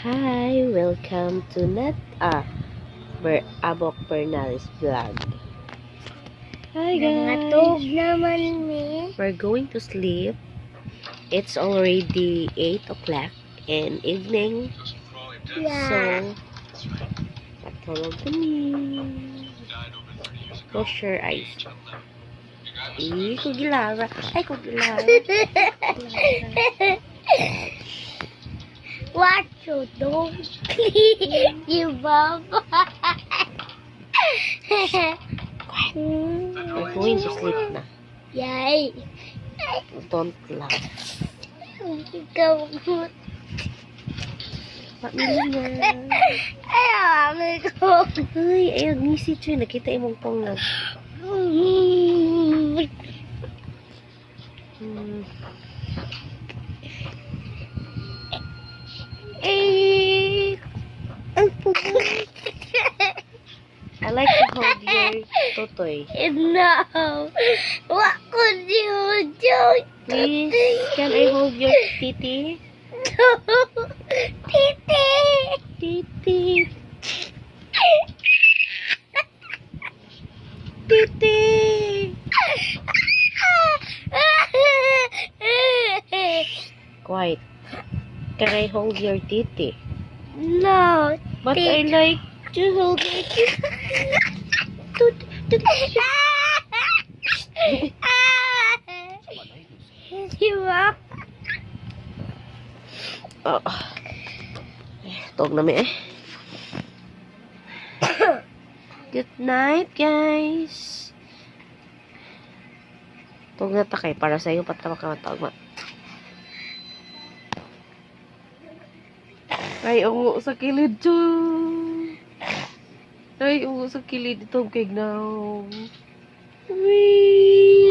Hi, welcome to Nat Ber Abok Bernales vlog. Hi Nangatog guys. Naman mi. We're going to sleep. It's already 8 o'clock in evening. So, matulog kami. Close your eyes. Eh, kugilara. Ay, kugilara. What you don't you baba. We're going to sleep na. Yay. Don't laugh. Ikaw. Pamili na. Ay, mami ko. Ay, ayun, ngisi, Choy. Nakita imong pangag. Eh. Ay, pugay. I like to hold your totoy. No. What could you do? Please, can I hold your titi? No. Titi. Titi. Titi. Quiet. Can I hold your titi? No. But I like to hold your titi. Tut, tut. Diba? Oh. Tog na mi eh. Good night, guys. Tog na ta kay para sa iyo patawa ka matawag ma. Ay, ungo sa kilid, chu. Ay, ungo sa kilid. Ito, kay now. Wee.